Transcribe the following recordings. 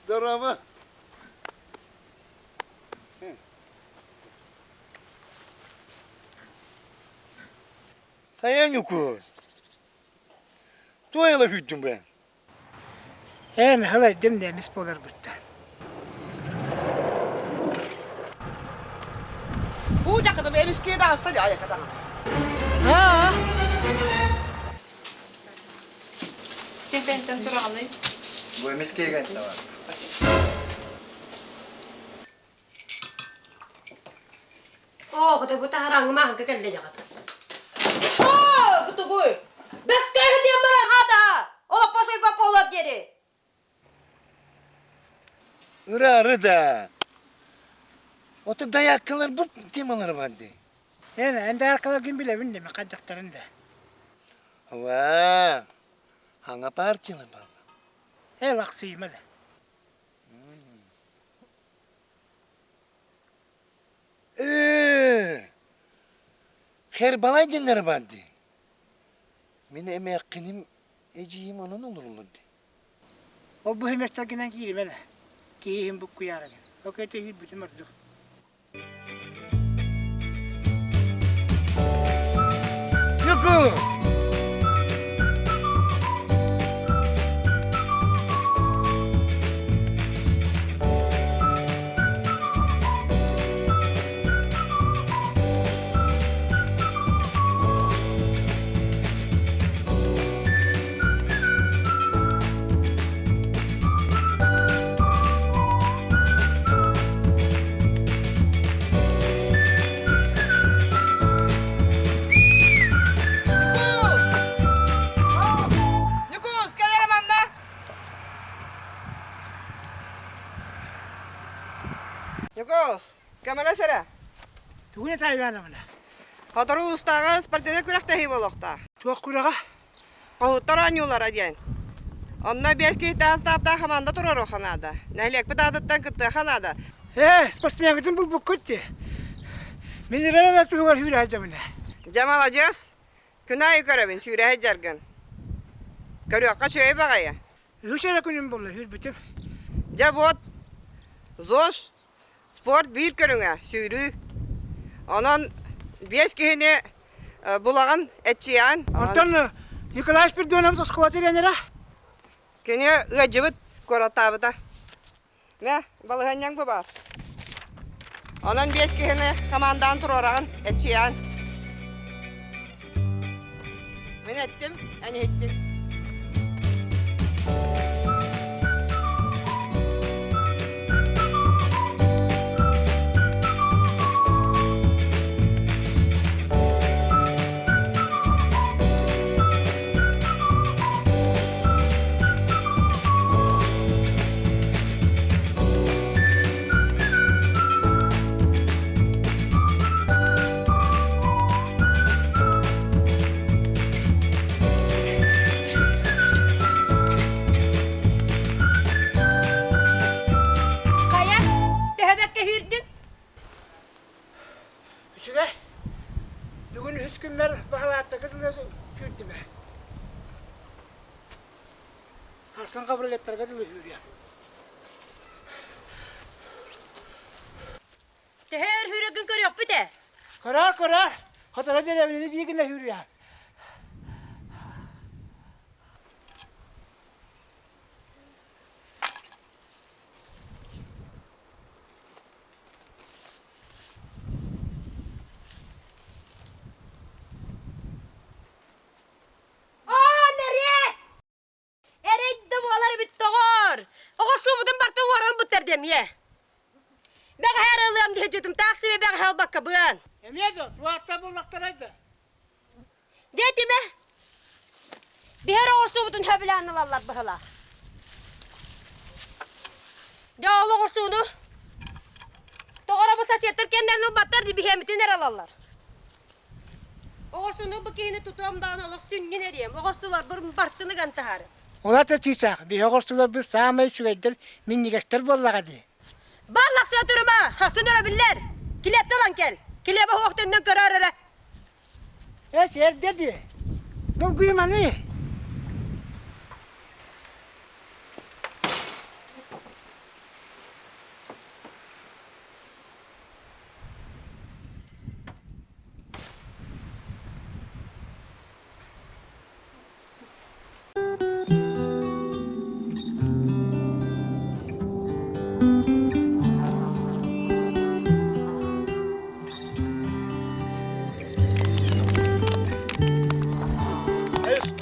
Дорообо. Хайа Ньукуус? Туой ыла күүттүҥ бэйэҥ? Ээ, наһылайдым немец буоларбыттан. Бу дьакыным эмискэ даҕаста айакатаҕа. Аа. Кентентен тураҕыный? Бу эмискэ бар. Оо, хоту таһараҥҥы maaһыҥка кэллэ дьаҕата. Оо, бутугуй! Бэскэ диэн баран хаатаһа! Олоппос уйбакка олор диэри! Ырары да. Ото даяккалар бу темалары бар дии. Эн, эн даяркаларгын билэбин деме хайдахтарын да. Ва, хаҥа партиялар балла. Э, лахсыйма да. Ээ, Хербалай диэннэр баар дии. Мин эмээххиним эдьиийим онон олороллор дии. Ол бу химэстэргинэн кииримэ да. Киһиһин буккуйаарыгын. Ол кэйте үүрбүтүм ордук. Ньукуус! Ньукуус, кэлэр манна! Ньукуус, көмөлөс эрэ. Тугун этэ Ивановна? Сотору улуустааҕы спортивнай күрэхтэһии буолуохтаах. Туох күрэҕэ? Хоһуттар оонньуулара диэн. Онно биэс киһиттээх ыстааптаах хамаанда туруоруохха наада. Нэһилиэкпит аатыттан кыттыахха наада. Ээ, спортсменгытын булбуккут дии. Мин эрэ туһугар сүүрэ сылдьабын. Дьэ, маладьыас. Күн аайы көрөбүн, сүүрэ сылдьаргын. Көрүөххэ үчүгэй баҕайы. Үһүс эрэ күнүм буолла, сүүрбүтүм. Дьэ, вот, ЗОЖ спорт биир көрүҥэ, сүүрүү. Онон биэс киһини булаҕын, эччийэҕин. Онтон Николай Спиридонович оскуола тренерэ? Кини ыалдьыбыт, куораттаабыта. Мэ, балаһыанньаҥ бу баар. Онон биэс киһини хамаандаан туруораҕын, эччийэҕин. Мин эттим, эн иһиттиҥ. Хайа, төһөбөккө сүүрдүҥ? Үчүгэй. Бүгүн үһүс күммэр баһылааттарга дылы сүүрдүм ээ. Асан кабриолеттарга дылы сүүрүөм. Төһө өр сүүрэргин көрүөхпүт ээ. Көрөөр, көрөөр. Хоторо дэриэбинэни биир гына сүүрүөм. Оо, нэриэт! Эрэй да буолар эбит доҕор! Оҕо суубутун барытын уоран буттар диэмиэ. Бэҕэһээ эрэ ылыам диһэдьитим таах сибэ бэҕэһээ ылбаккабыан. Эмиэ да, туохта буллахтарай да. Дьэ этимэ. Биһэр оҕурсуубутун сөбүлээн ылаллар быһылаах. Дьэ ол оҕурсууну тоҕоро бу соседтар кэннэн ылбаттар дии биһиэмитин эрэ ылаллар. Оҕурсуну бу киһини тутуом даҕаны олох сүнньүн эриэм. Оҕурсуларбын бартын ыган таһаарым. Улата чыычаах, биһи оҕурсуларбыт саамай үчүгэйдэр, минньигэстэр буоллаҕа дии. Бааллахсыа турума, хасын өрө биллэр. Килиэптэ ылан кэл. Килиэбэ суох төннөн көрөөр эрэ. Эс, эрдэ дии. Долгуйуманы.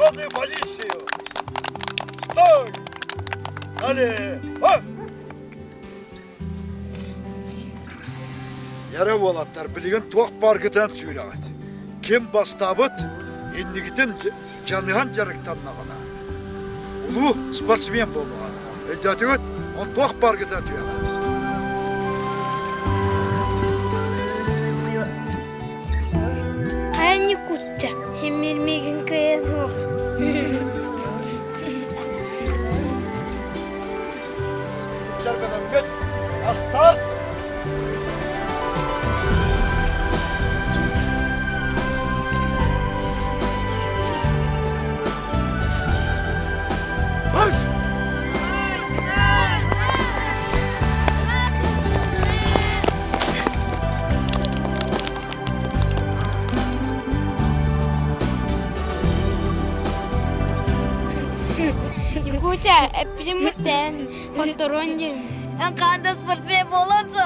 исходную позицию! Стой! Налево! Яра уолаттар билигин туох бааргытынан сүүрэҕит. Ким бастаабыт инникитин дьаныһан дьарыктаннаҕына улуу спортсмен буолуоҕа. Өйдөөтүгүт? Он туох бааргытынан түһэҕит. Хайа Никутча, химмирмигин кыайан суох. Дьарбанаммыт астаах Марш! Ньукууча, эппитин Хотторон диэн. Эн хаанда спортсмен буолуонсо?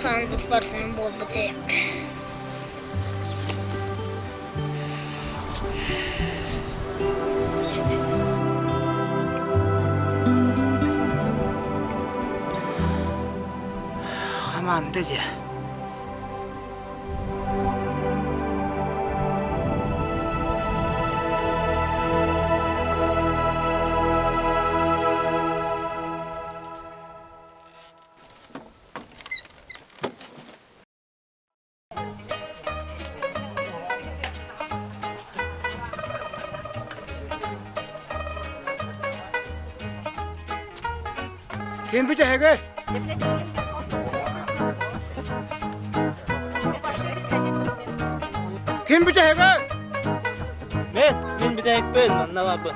Хаанда спортсмен буолбут Хамаанда диэ. Ким бүтэһигэ? Ким бүтэһигэ? Мен, мин бүтэһикпин, манна барбын.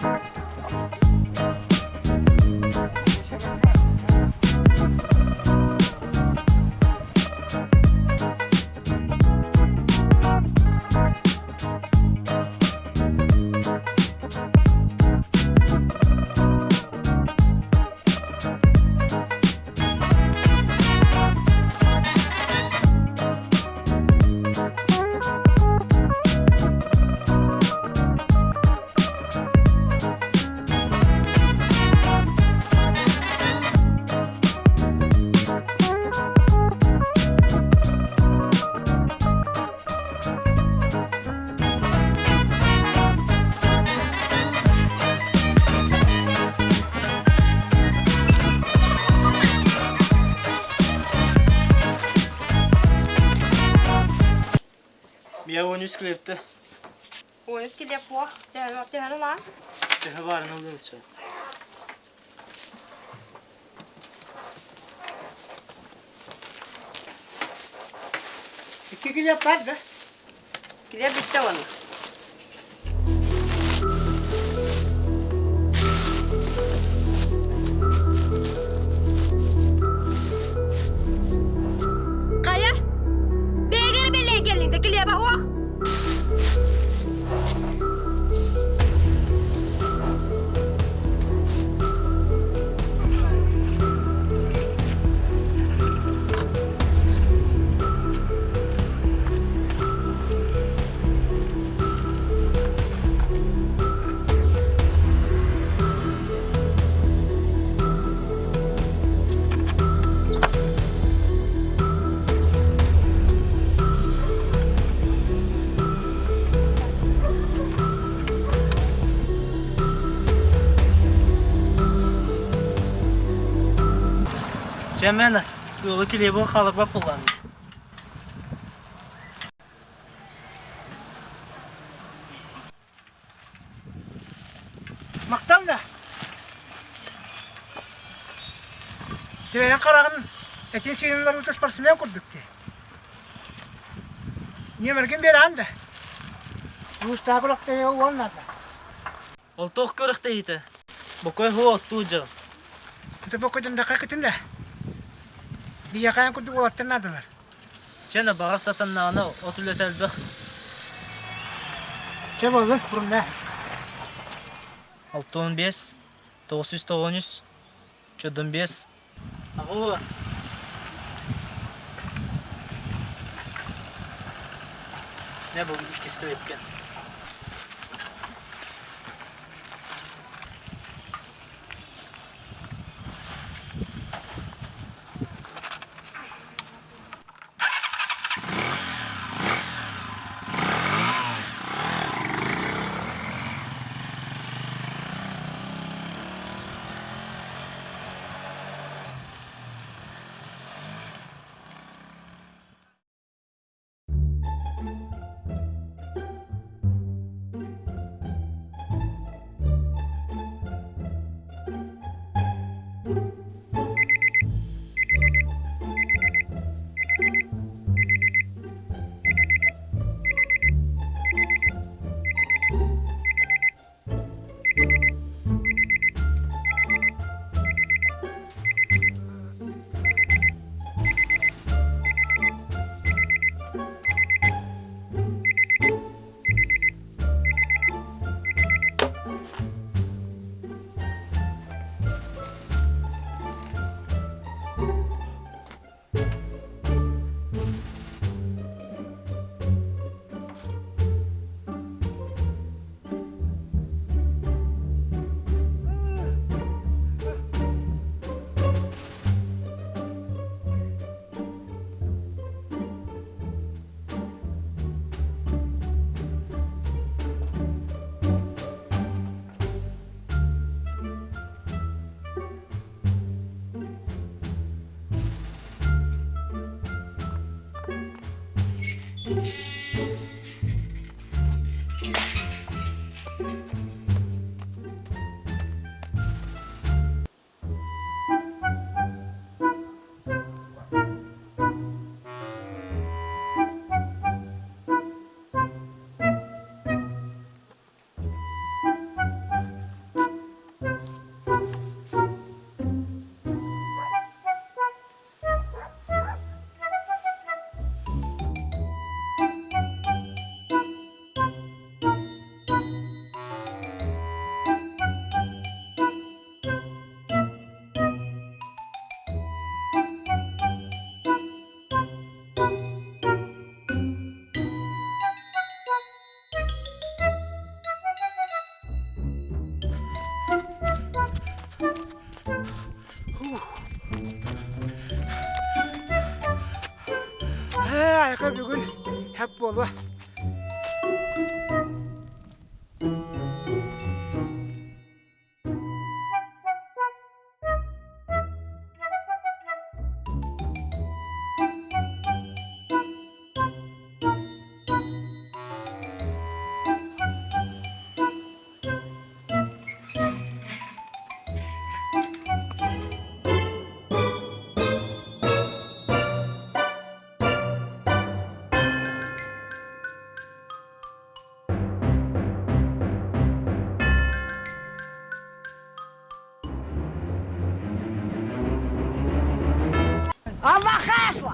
Мия 13 килепті. 13 килеп буох. Төһөнү ылаан? Төһө баарын ылыыча. Икки килиэп бар да? Килиэп бүттэ уонна. Хайа? Бэйэгэр бэлиэ кэллиҥ да килиэбэ суох. Чэ, мэн, ыалы килиэбин хааларбат буоллаҕым. Махтал да. Сирэйин хараҕын этин сиинин спортсмен курдук дии. Ньиэмэргин биэрэҕин да. Уустаах күрэхтэһиигэ уол наада. Ол туох күрэхтэһиитэ? Бокой һуо оттуу дьон. Ити бокойдон кытын да. Биһиэхэ курдук уолаттар наадалар. Чэ, баҕар сатаннаҕына от үлэтэ элбэх. Чэ буоллун, курумна. 65, 993, 45. Аҕа Не бу иккисте өткен. Айка бүгүн хәп буолуа. Аллахасла!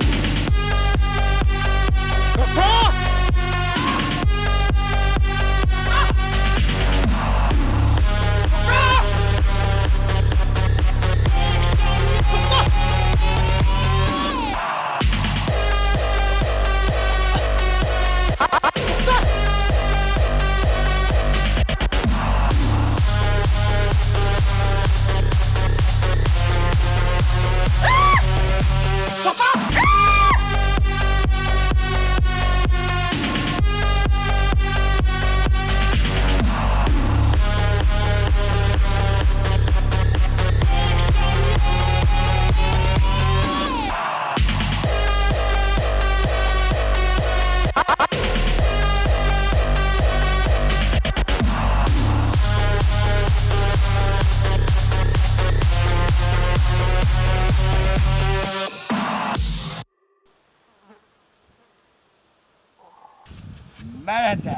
Мәрәтә.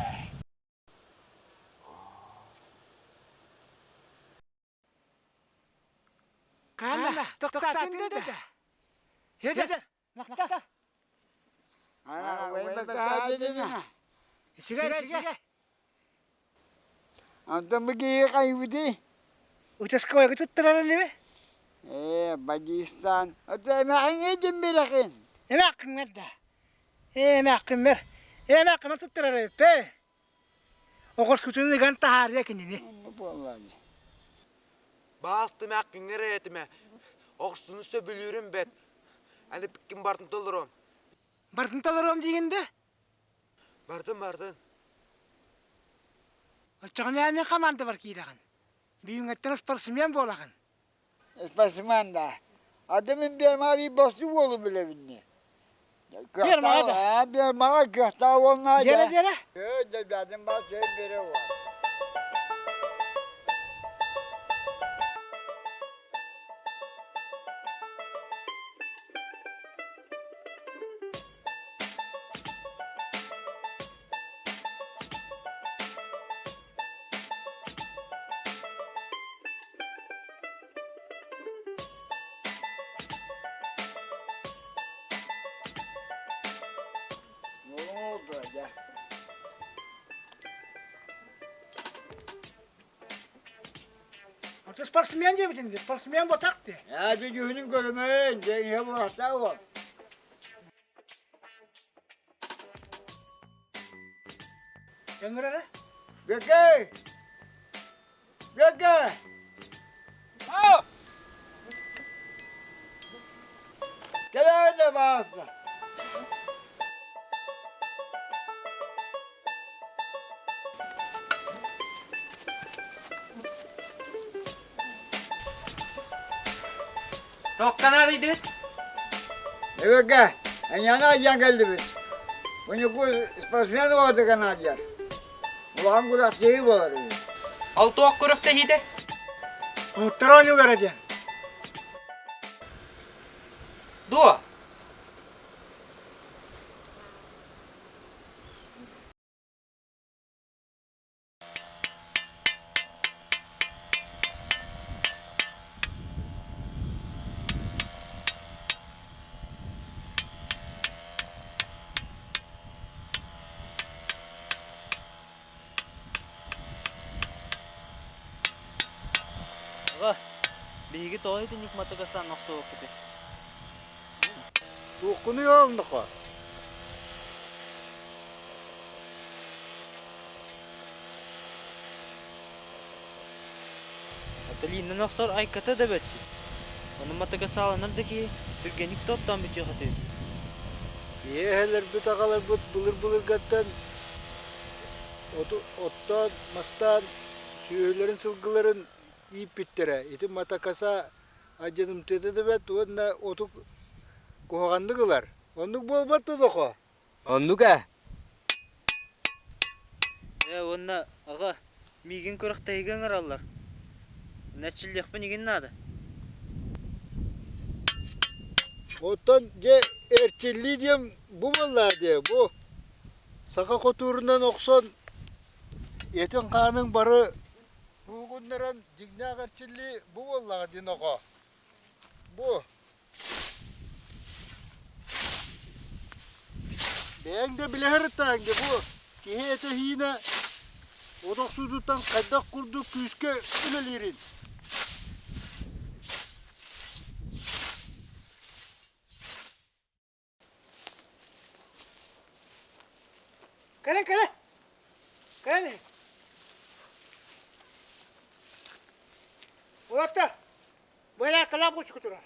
Кана, тоқтатын да. Хеде, мақта. Сигарет, Онтон бу киһи хайбытый? Участковойга туттарар элеби? Ээ, Бадьыстаан, ото эмээхиҥҥэ дьиммирэхин. Эмээххиҥмэр да. Ээ, эмээххиммэр. Ээ, мэ туттарар эбиппэ. Оҕорскутун ыган таһаарыа кинини. Баас тымаах күҥҥэр этимэ. Охсуну сөбүлүүрүм бэт. Аны ким бартын толоруом. Бартын толоруом диигин да? Бартын, бартын. Оччоҕуна эн хамаандабар киирэҕин. Бүгүҥҥэттэн спортсмен буолаҕын. Спортсмен да. Ады мин биэрмаҕа босу буолу билэбинни. Биэрмаҕа да? Биэрмаҕа кыахтаах уолна. Дьэрэ дьэрэ. Ээ, дьэ, баас бере бар. Oldu ya. Ата спортсмен диэбитин дии, спортсмен ботак дии. Я дьүһүнүн көрүмэн, дьиҥэ буолта ол. Ыҥырара? Бөкөй! Бөкө! Кэлэн да бааста. Тоққанар идит? Эбэкэ, эйиэхэ диэн кэллибит. Мунньуку спортсмен уолатыгар наадыйар. Улахан күрэхтэһии буолар үһү. Ол туох күрэхтэһиитэ? Уһуктар оонньуулара диэн. Дуо? Аҕа, биһиги тоҕо итинник матыгастаан охсуохпутуй? Туоххунуй ол нохоо? Аталииннан охсор айката да бэрт дии. Ону матыгасааланар да киһи түргэнник да оттоон бүтүөх этибит. Ийэ эһэлэрбит аҕаларбыт былыр-былыргаттан оту оттоон, мастаан, сүөһүлэрин, сылгыларын ииппиттэрэ. Ити матакаса Адьынымтыата да бэрт уонна оту куһаҕаннык ылар. Оннук буолбат да дохо? Оннук ээ. Ээ уонна аҕа миигин күрэхтэһиигэ ыҥыраллар. Эрчиллиэхпин игин наада. Оттон дьэ эрчиллии диэн бу буоллаа дии. Бу саха хотуурунан охсон этиҥ-хааныҥ бары Куугуннаран дьиҥнээх эрчиллии бу буоллаҕа дии нохоо. Бу. Бэйэҥ да билэһэр ытааҥ дии бу киһи этэһиинэ от охсуутуттан хайдах курдук күүскэ үлэлиирин. Кэлэ кэлэ кэлэ Уолаттар, бу элээркэлээх буочука турар.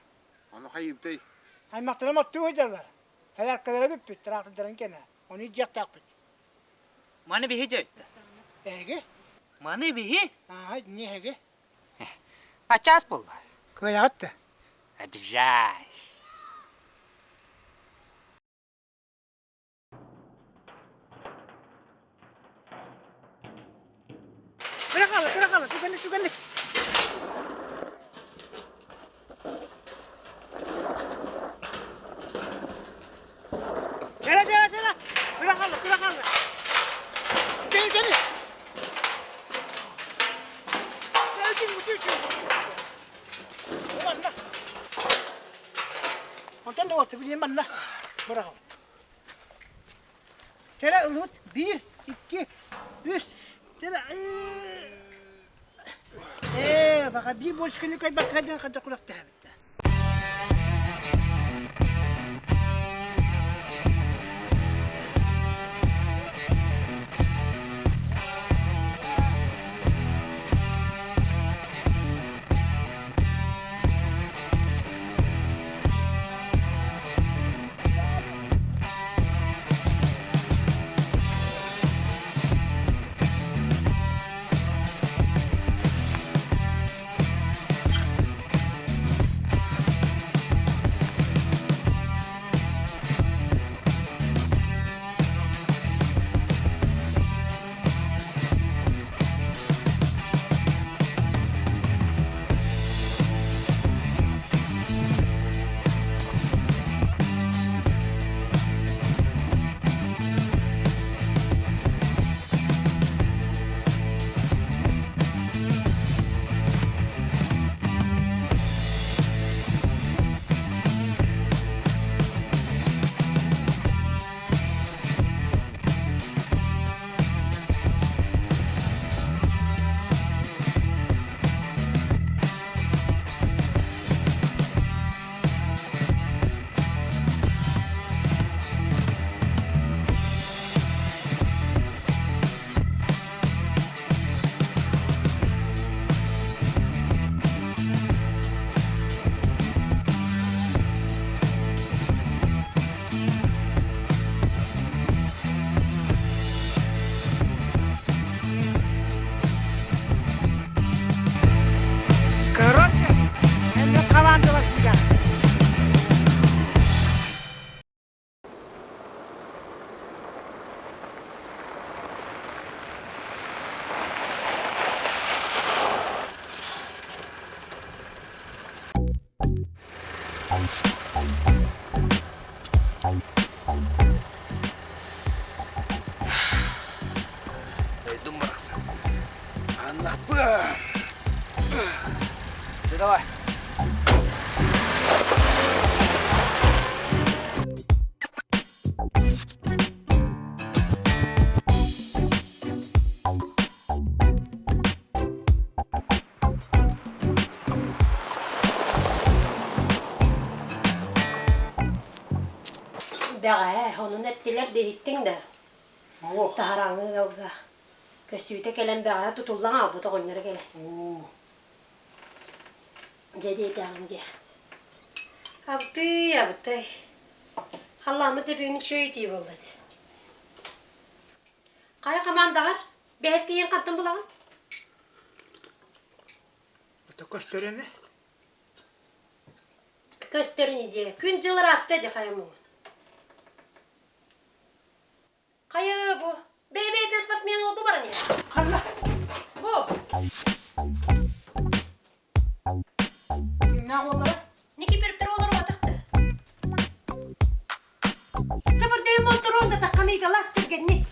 Ону хайыыбытай? Аймахтарым оттуу сылдьаллар. Элээркэлэрэ бүппүт, тыраахтардарын кэнэ. Ону илдьиэхтээхпит. Маны биһи дьэ Эһиги? Маны биһи? Аа, не эһиги. Ачаас буолла. Кыайаҕыт да? Обижаешь. Кыра хаала, кыра хаала, сүгэнник, сүгэнник. Кэлэ, кэлэ, кэлэ. Кыра хаала, кыра хаала. Кэлэ, кэлэ. Онтон да уолта билиэн манна быраҕым. Кэлэ ылбыт биир, икки, үс, кэлэ ээ баҕа биир бочканы көйбөккө диэн ханта күрэхтэһэбит. Дойдум барахсан. Аннаппыам. Ты давай. Бэҕэһээ онун эттилэр да иһиттиҥ да? Таһарааҥҥы ыалга көссүүтэ кэлэн бэҕэһээ тутуллан хаалбыт оҕонньоро кэлэн. Дьэ диэтэҕим дии. Абытый, абытай. Халлааммыт да бүгүн үчүгэй итии буолла дии. Хайа хамаандаҕар? Бэһис киһиҥ хантан булаҕын? Ото көстөр ини. Көстөр ини дии. Күн-дьыл ыраатта дии хайа муҥун. Хайа бу? Бэйэ-бэйэтин спортсмен уол бу баран иһэр. Ханна? Бу. Кимнээх уоллара? Никиперптер уоллара уотахты. Чабырдайым болторуон да тахханы галас кэргэнни.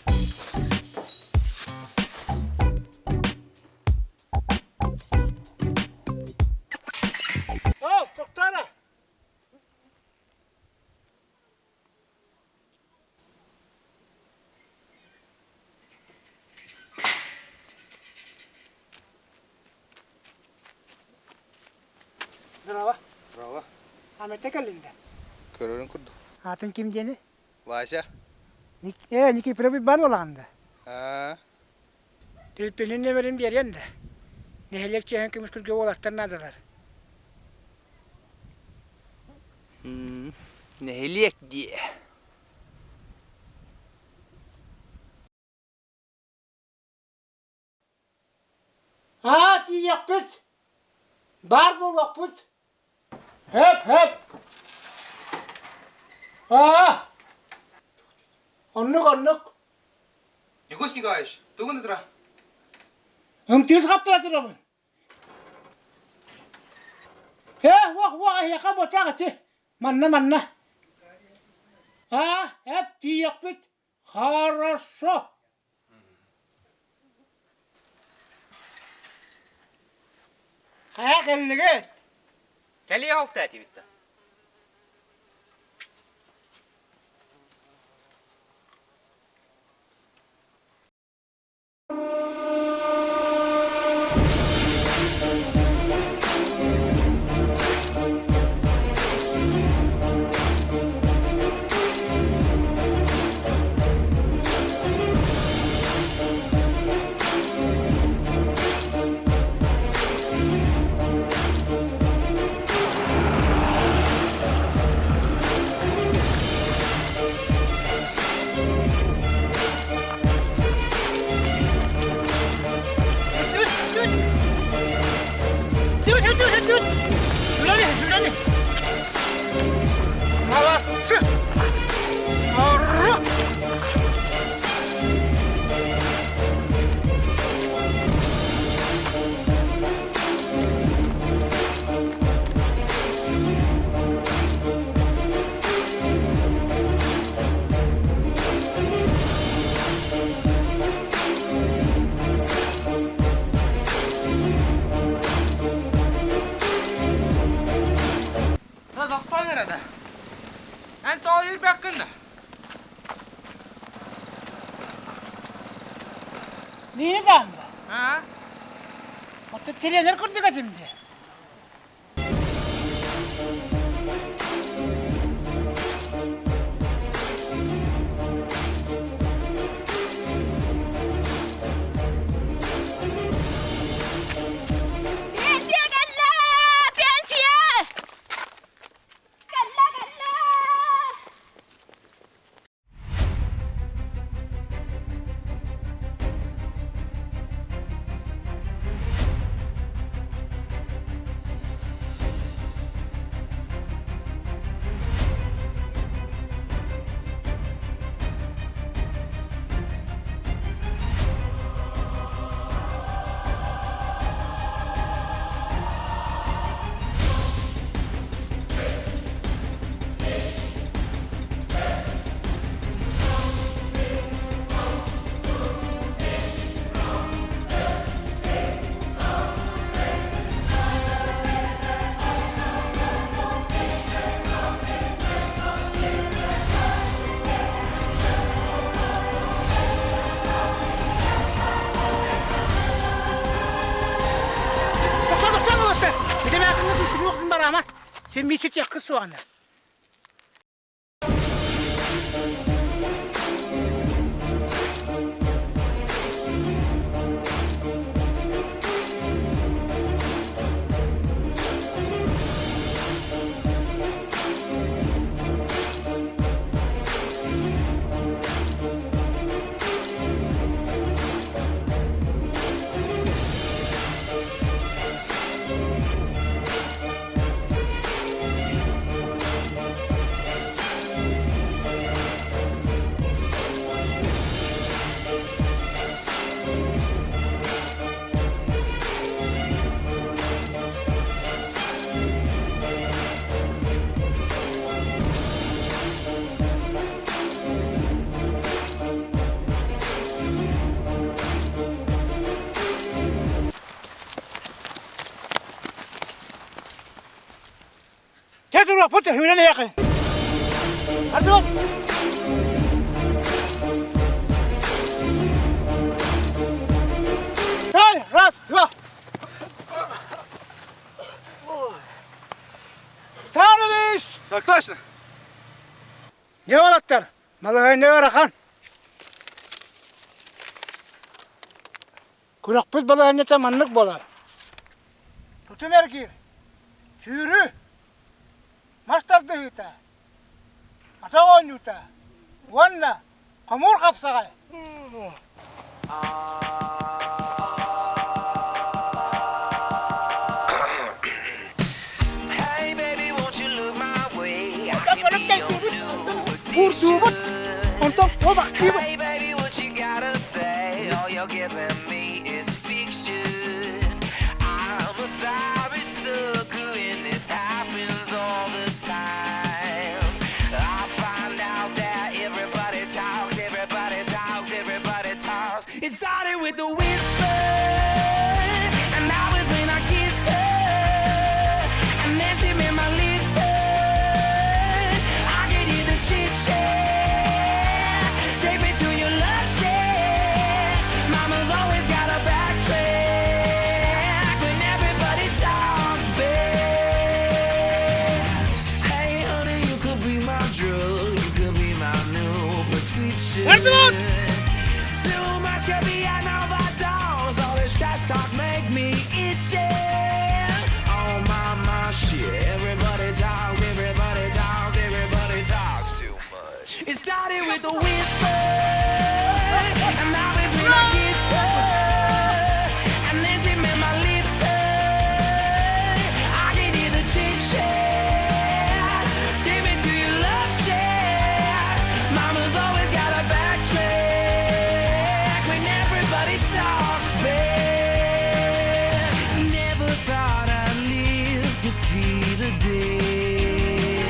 О, тохтоо Здорово. Здорово. Амете кэллиҥ да? Көрөрүн курдук. Аатын ким диэни? Вася. Э, Никифоров Иван буолаҕын да? Аа. Төлпөнүн нөмерин биэриэн да. Нэһилиэк чиэһин көмүскүргэ уолаттар наадалар. Нэһилиэк диэ. Аа, тиийиэхпит! Баар буолуохпут! Хөп, хөп! Аа! Оннук, оннук! Никус Николаевич, тугун утра? Ымтыыс хаптара турабын. Ээ, уох, уох, эһиэхэ буотах ити. Манна, манна. Аа, эп, тиийиэхпит. Хорошо. Хайа кэллигит? Кэлиэ алта этибит да. Молодцы! Ура! Тохтоон эрэ да. Эн тоҕо үүрбэккин да? Нini даанда? Аа? Оттон тренер курдук этим дии. Пенсия кэллэ! Пенсия! Кэллэ, кэллэ! Ытаама, син миисик тиэххит суоҕана. Те туруохпут өһүрэн эйэхи. Ардыбат. Сай, раз, два. Старович! Так точно. Не олаттар? Малыһынньа ыарахан. Күрэхпит балаһыанньата маннык буолар. Тутум эргиир, сүүрүү, мас тардыһыыта, атах оонньуута уонна хомуур хапсаҕай. Куурдуубут, онтон куобахтыыбыт. It started with a whisper, and that was when I kissed her. And then she made my lips hurt. I could hear the chit chat. Take me to your love shack. Mama's always got a backtrack when everybody talks back. Hey, honey, you could be my drug. You could be my new prescription. Too much could be an overdose. All this trash talk make me itchy. Oh my my shit. Everybody talks, everybody talks, everybody talks too much. It started with a whisper, and that was when I kissed her. And then she made my lips hurt. I could hear the chit chat. Take me to your love shack. Mama's always got a backtrack when everybody talks back. Never thought I'd live to see the day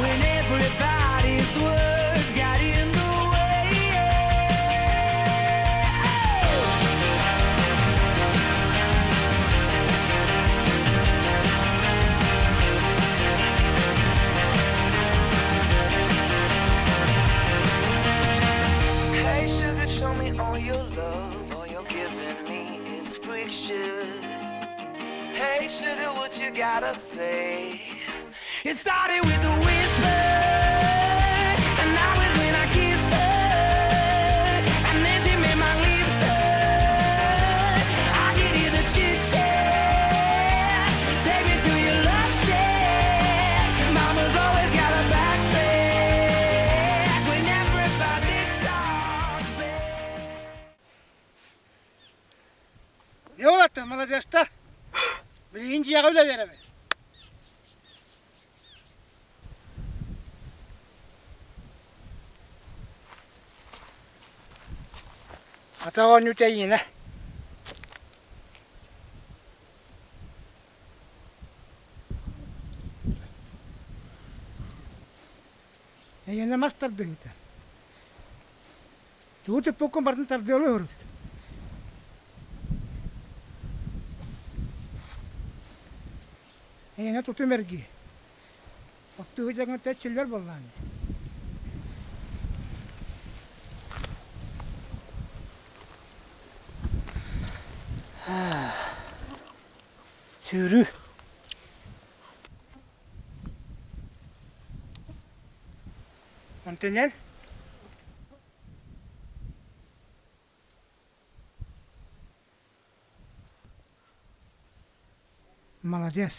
when everybody's words got in the way. Hey, sugar, show me all your love. All you're giving me is friction. Hey, sugar, what you gotta say? It started with a whisper, and that was when I kissed her. And then she made my lips hurt. I could hear the chit chat. Take me to your love shack. Mama's always got a backtrack when everybody talks back. Не болаттар, маладьыастар. Билигин дьиэҕэ үлэ биэрэбин. Атах оонньуута эйиэнэ. Эйиэнэ мас тардыһыыта. Тугу туппуккун барытын тардыалыы уһурут. Эйиэнэ тутум эргии. Оттууһу дьаҥҥа тэччиллэр буоллаҕа дии. Сүүрүү. Онтон Молодец.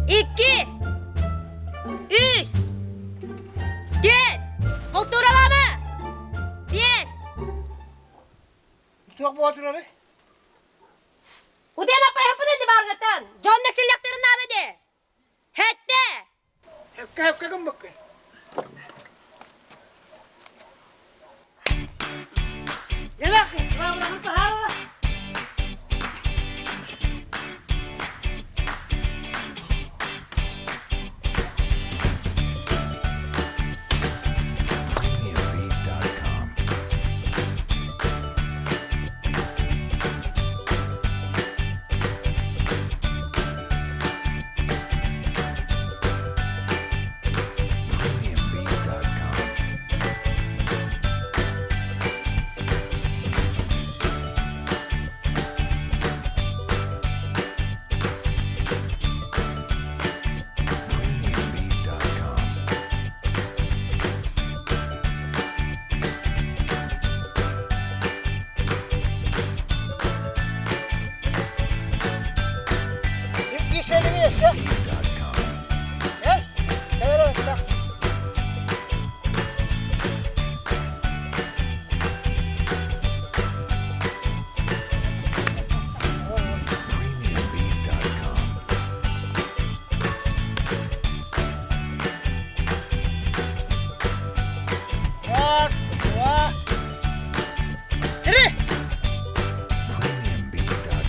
Икки, үс, түөрт, култууралаама, биэс. Туох буолтурары? Уден апай хаппын инди баргыттан. Дьон нэчиллэхтэрин наада де. Хэттэ! Хэпкэ хэпкэ гыммыккын. Premiumbeat.com. Premiumbeat.com. Premiumbeat.com. Beat.com. Premiumbeat.com. Premiumbeat.com.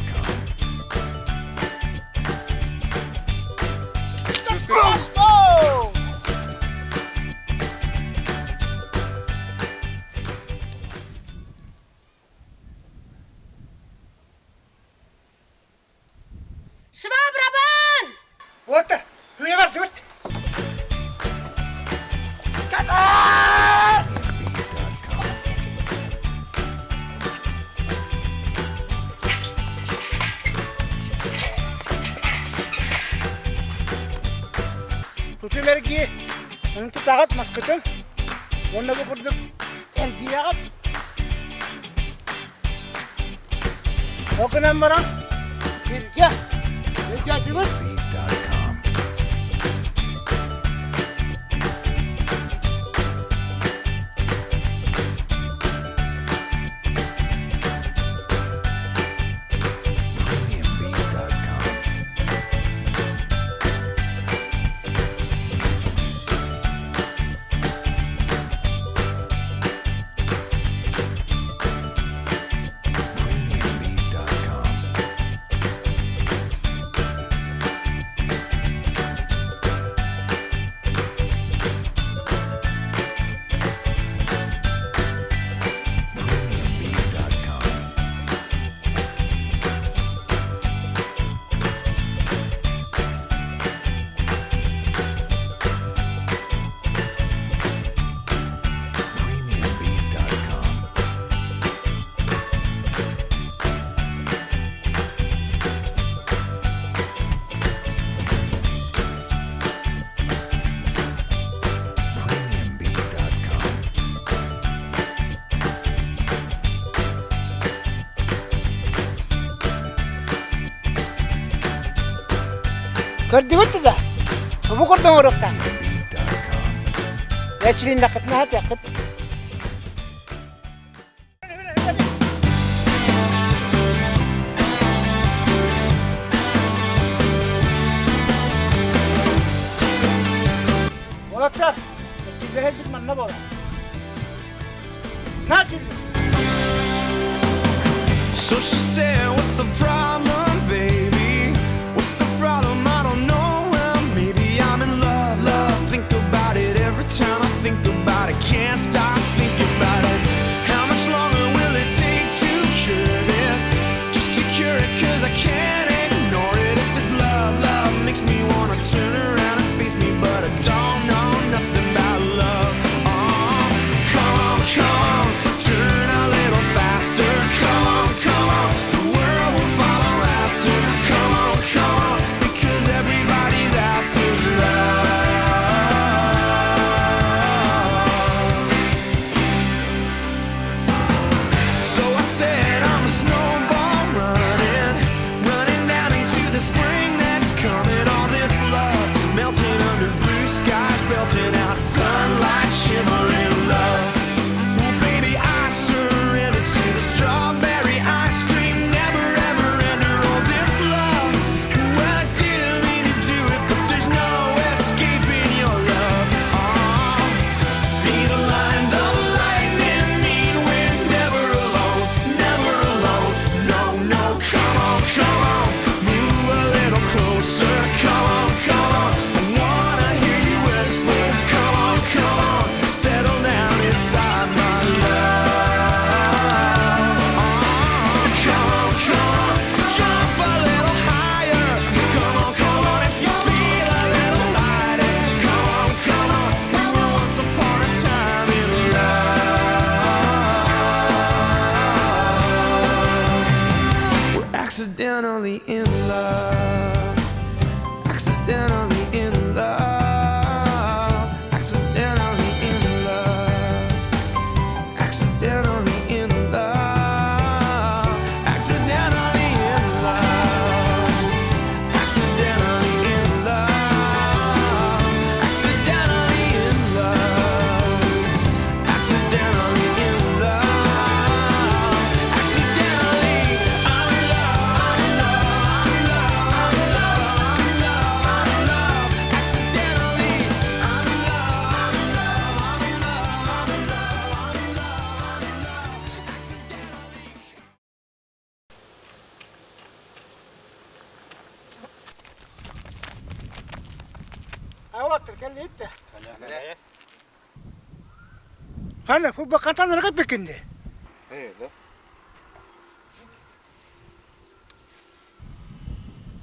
Швабрабан! Вот, бар Premiumbeat.com. Тутум эргии, ону тутаҕыт маскытын, уонна бу курдук эргийэҕит. Ол гынан баран сиргэ илдьээччибит Premiumbeat.com. Көрдүгүт да? Бу курдук оҥоруохтаах. Эчилиннэххитинэ хатыаххыт. Уолаттар, эрчиллэһэрбит манна буолар. So she said, What's the problem, baby? What's the problem? I don't know. Well, maybe I'm in love, love. Think about it every time I think about it. Can't stop thinking about it. How much longer will it take to cure this? Just to cure it, cause I can't ignore it. If it's love, love makes me wanna turn around and face me, but I don't know nothing about love. Oh, come on, come on, turn a little faster. Come on, come on, the world will follow after. Come on, come on, because everybody's after love. So I said I'm a snowball running, running down into the spring that's coming. All this love melting under blue skies, belting out sunlight, shimmering love. Well, baby, I surrender to the strawberry ice cream. Never ever ender all this love. Well, I didn't mean to do it, but there's no escaping your love. Oh. These lines of lightning mean we're never alone, never alone. No, no, come on, come on, move a little closer. Come on, come on, I wanna hear you whisper. Come on, come on, settle down inside my love. Oh, come on, come on, jump a little higher. Come on, come on, if you feel a little lighter. Come on, come on, we were once upon a time in love. We're accidentally in love. Accidentally in love. Accidentally in love. Accidentally in love. Accidentally in love. Accidentally in love. Accidentally in love. Accidentally in love. Accidentally, I'm in love. I'm in love. I'm in love. I'm in love. I'm in love. I'm in love. Accidentally, I'm in love. I'm in love. I'm in love. I'm in love. I'm in love. I'm in love. Accidentally. Уолаттар кэллиит да. Хана, футбол хантан ыргыт бекинди? Э, да.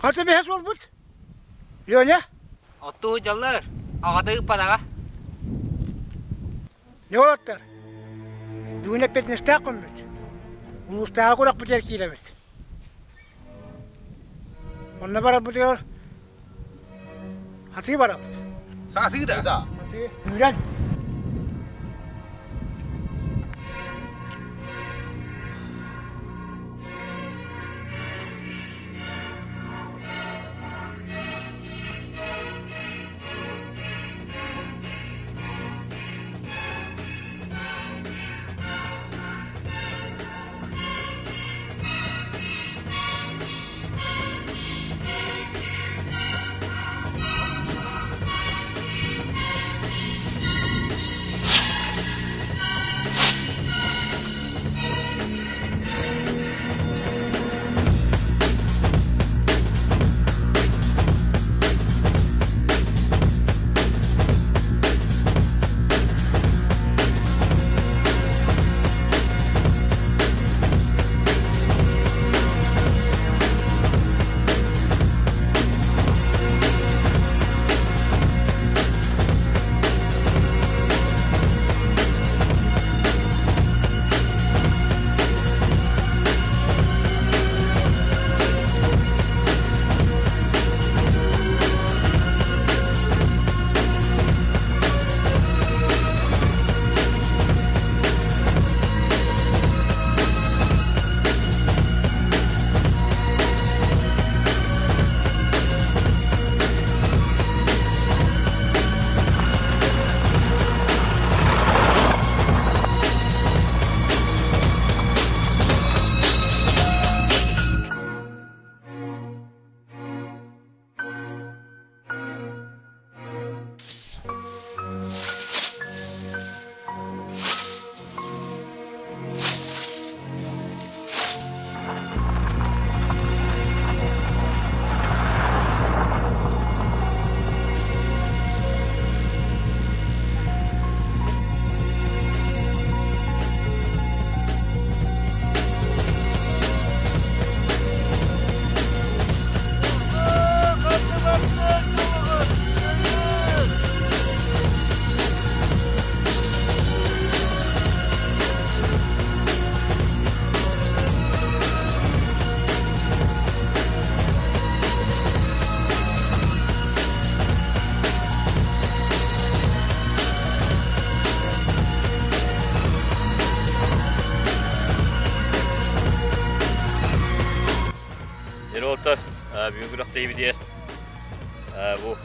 Хата бэһэс буолбут? Леня? Оттуу дьаллар, аҕата ыыппатаҕа. Не уолаттар? Бүгүн эппиэтинэстээх күммүт. Улуустааҕы күрэхпитигэр киирэбит. Онно барарбытыгар Хатыы барабыт. Саатыы да? Хатыы. Үүрэн. Бүгүн күрэхтэһиибитигэр бу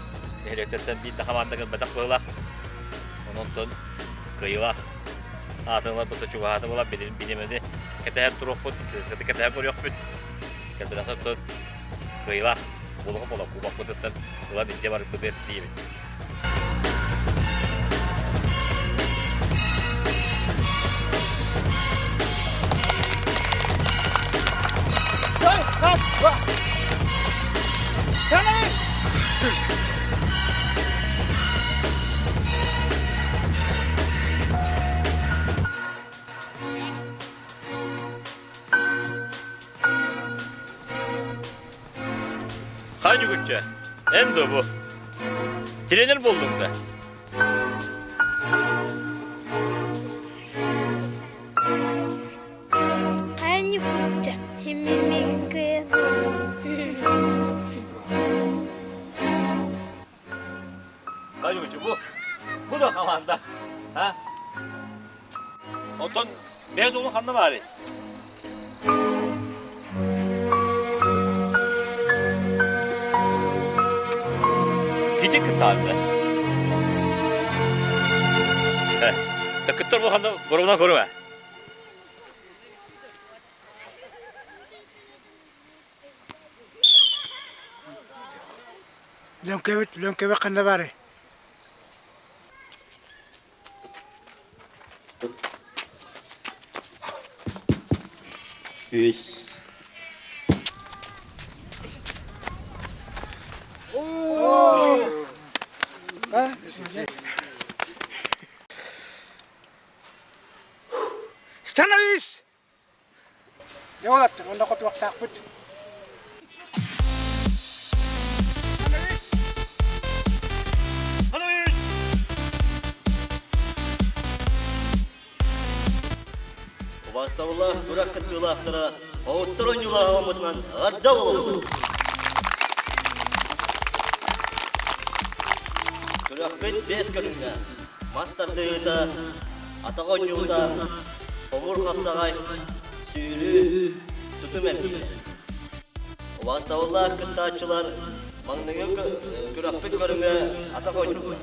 нэһилиэктэртэн биир да хамаанда кэлбэтэх быһыылаах. Онон кыайыылаах аатын ыларбыт чугаһаата буолар бириэмэни кэтэһэн туруохпут, кэтэһэн көрүөхпүт. Кэлбэтэхтэр кыайыылаах буолуох буола кубокпутуттан ылан илдьэ барбытыгар тиийэбит. Ханньы күччэ, эн да бу. Тренер буоллуҥ да? Ханньы күччэ, химмин кыйан. Ханньы күччэ, бу, бу да команда. А? Онтон бэс уолун ханна баарый? Кити кытаанна. Такыттар бу ханна боруна көрүмэ. Лөҥкөбүт, лөҥкөбүт ханна баарый? Үс. Становись! Дьэ уолаттар, онно хотуохтаахпыт. Убаастабыллаах күрэх кыттыылаахтара оҕуттар оонньуулар аҕаммытынан эҕэрдэ буолуохтун! Күрэхпит биэс көрүҥҥэ мас тардыһыыта, атах оонньуута, хомуур хапсаҕай, сүүрүү, тутум эргиирэ. Убаастабыллаах кыттааччылар маҥнайгы күрэхпит көрүҥэ атах оонньуута.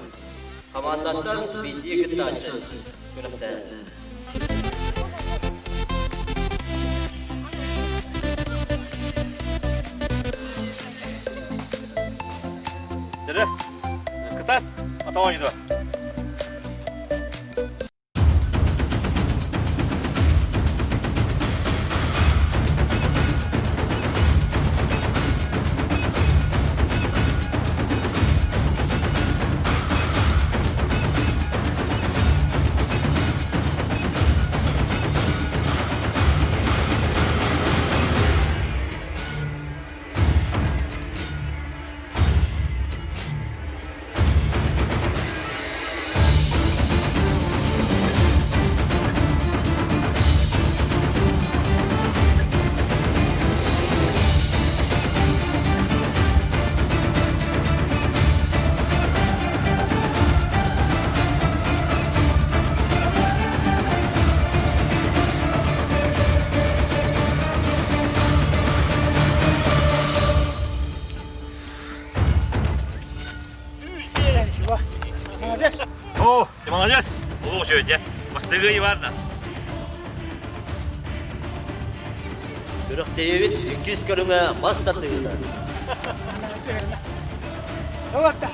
Хамаандаттан биирдии кыттааччы күрэхтэһэр. Дere, кытаат, атах оонньуута. Молодец! О, ты молодец! Улуу үчүгэй Бастыгы Ивановна. Күрэхтэһиибит иккис көрүҥэ мас тардыһыыта. Олорда.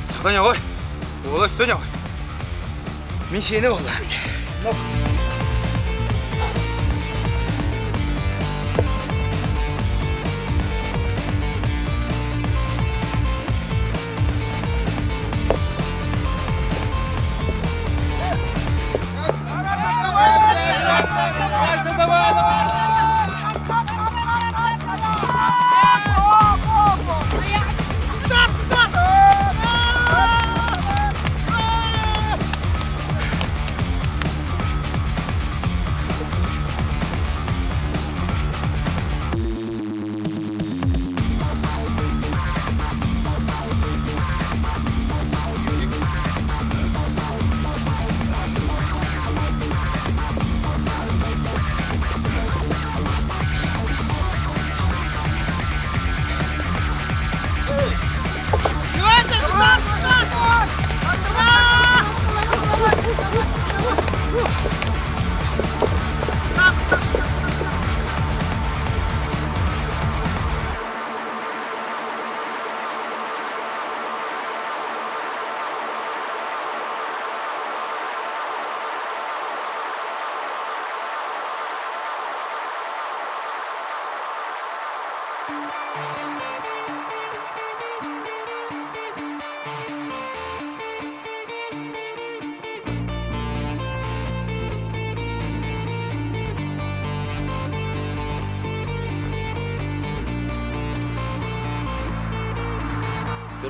Сатан ой, уола өссө ой. Мин сиэнэ буоллаам. давай, давай!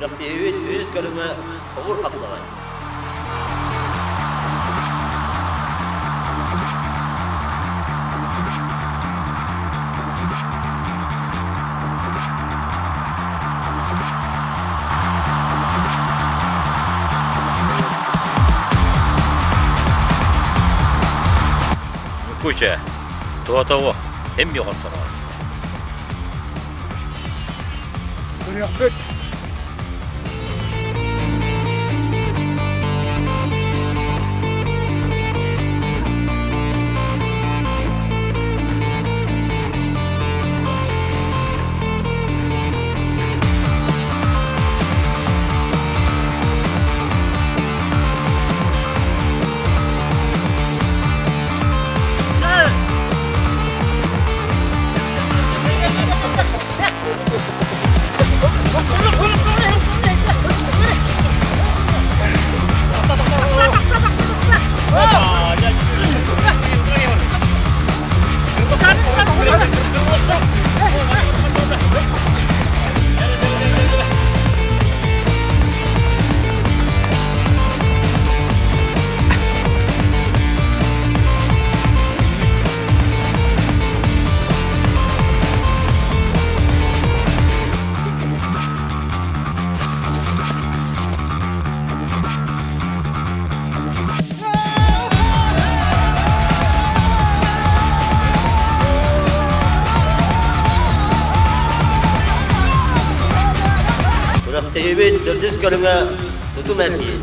Күрэхтэһиибит үһүс көрүҥэ хомуур хапсаҕай. Куча, туотоҕо, эм йоҕонторо. Көрүөхпүт. Күрэхтэһиибит төрдүс көрүҥэ тутум эргиир.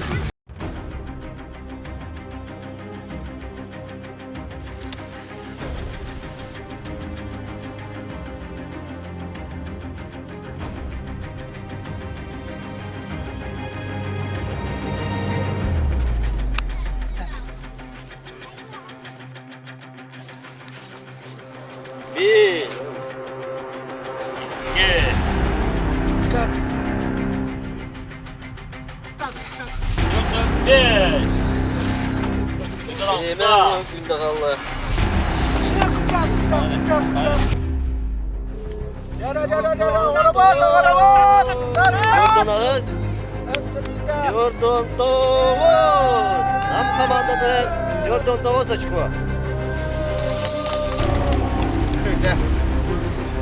Bir, iki, beş, Hemen günde kaldı. Yordan ağız. Yordan тоғыз. Нам командадыр. Yordan тоғыз очко.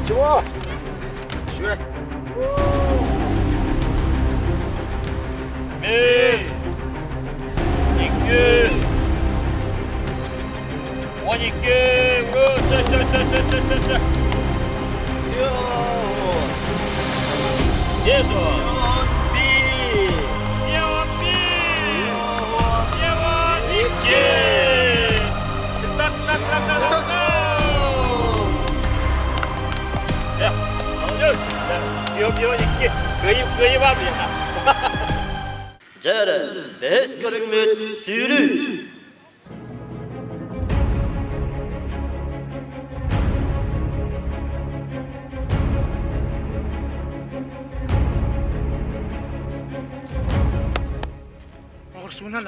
Чего? Чего? Bir, iki, 12, үс, үс, үс, үс, үс, үс, үс. Yes, Bir. Bir. İki. Так, так, так, так, так. Я, молодежь. Yok, yok, iki. Кыйып, кыйып алды. Дьэ, бэһис көрүҥмүт сүүрүү. Оҕурсуунан.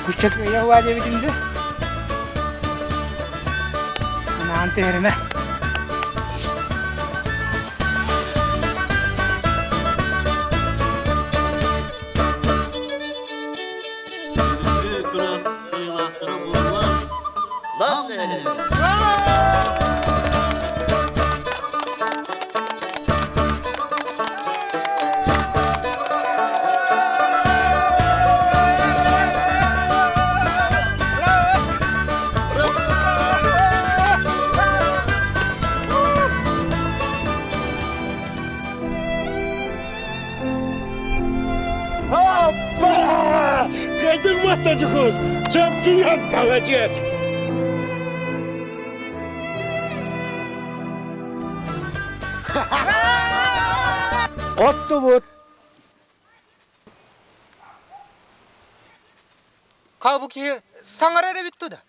Куччат ыйа диэбитим да. Анаан түһэримэ. Кыайыылаахтара буолла. Нам нэһилиэгэ. Опа! Кайдың вот Дюкус! Чемпион, молодец! Оттубут. Кабу киһи саҥарар эбит да.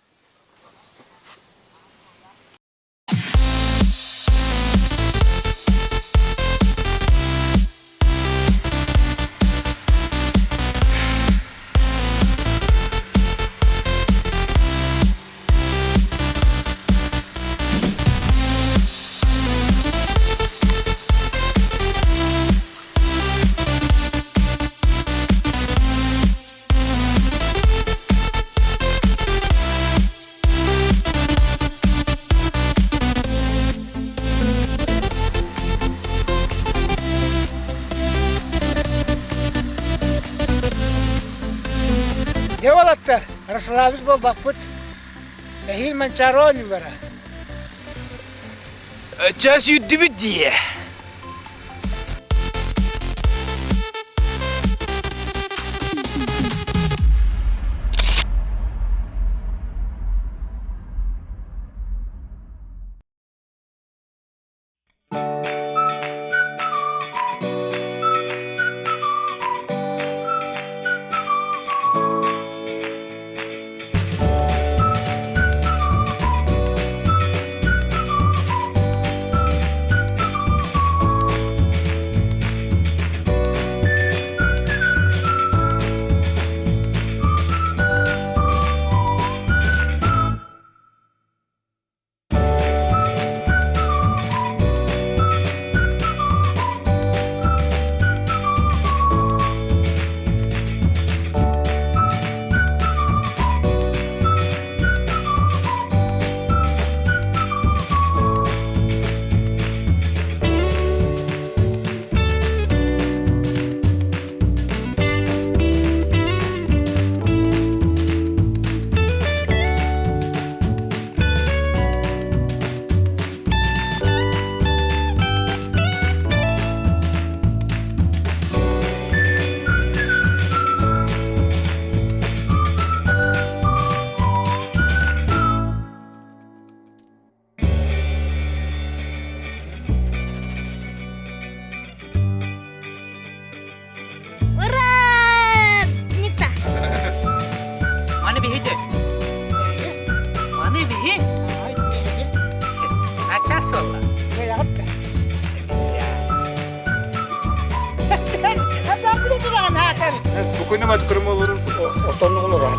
Дьэ уолаттар, Рославец буолбаппыт. Эһиил Манчаары оонньуулара. Чэ сүүрдүбүт дии. Көкөнө мат кырым олорор. Отонну олорор.